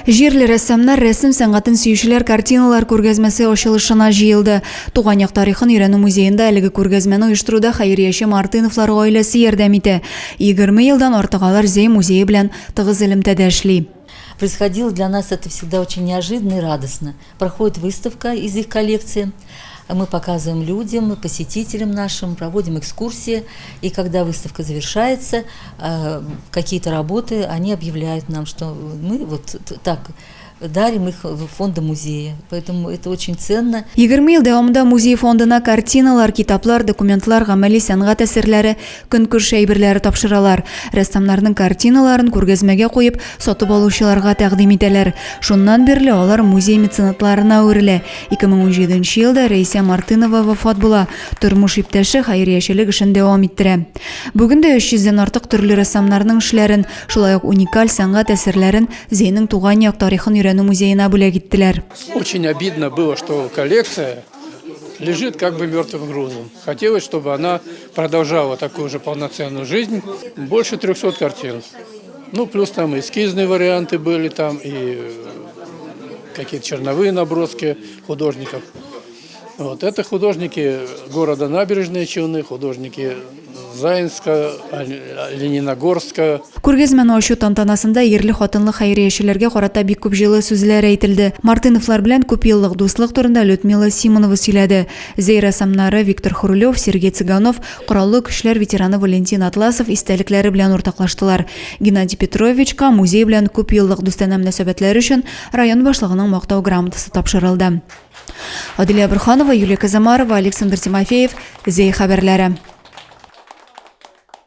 Җирле рәссамнар рәсем сәнгатен сөючеләр картиналар күргәзмәсе ачылышына җыелды. Туган як тарихын өйрәнү музеенда әлеге күргәзмәне оештыруда хәйрияче Мартыновлар гаиләсе ярдәм итә. 20 елдан артык алар Зәй музее белән тыгыз элемтәдә эшли. Происходило для нас это всегда очень неожиданно и радостно. Проходит выставка из их коллекции. Мы показываем людям, посетителям нашим, проводим экскурсии. И когда выставка завершается, э, какие-то работы они объявляют нам, что мы вот так дарим их в фонды музея. Поэтому это очень ценно. 20 ел дәвамында музей фондына картиналар, китаплар, документлар, гамәли сәнгать әсәрләре, көнкүреш әйберләре тапшыралар. Рәссамнарның картиналарын күргәзмәгә куеп, сатып алучыларга тәкъдим итәләр. Шуннан бирле алар музей меценатларына әверелә. 2017 нче елда Рәйсә Мартынова вафат була, тормыш иптәше хәйриячелек эшен дәвам иттерә. Бүген дә 300 дән артык төрле рәссамнарның эшләрен, шулай ук уникаль сәнгать әсәрләрен Зәйнең туган як тарихын өйрәнү музеена бүләк иттеләр. Очень обидно было, что коллекция лежит как бы мертвым грузом. Хотелось, чтобы она продолжала такую же полноценную жизнь. Больше 300 картин. Ну, плюс там эскизные варианты были, там и какие-то черновые наброски художников. Вот. Это художники города Набережные Челны, художники Заинска, Лениногорска. Күргәзмәне ачу тантанасында ирле-хатынлы хәйриячеләргә карата бик күп җылы сүзләр әйтелде. Мартыновлар белән күпьеллык дуслык турында Людмила Симонова сөйләде. Зәй рәссамнары Виктор Хрулев, Сергей Цыганов, Кораллы Көчләр ветераны Валентин Атласов истәлекләре белән уртаклаштылар. Геннадий Петровичка музей белән күпьеллык дустанә мөнәсәбәтләре өчен район башлыгының Мактау грамотасы тапшырылды. Аделя Борһанова, Юлия Казамарова, Александр Тимофеев, Зәй хәбәрләре.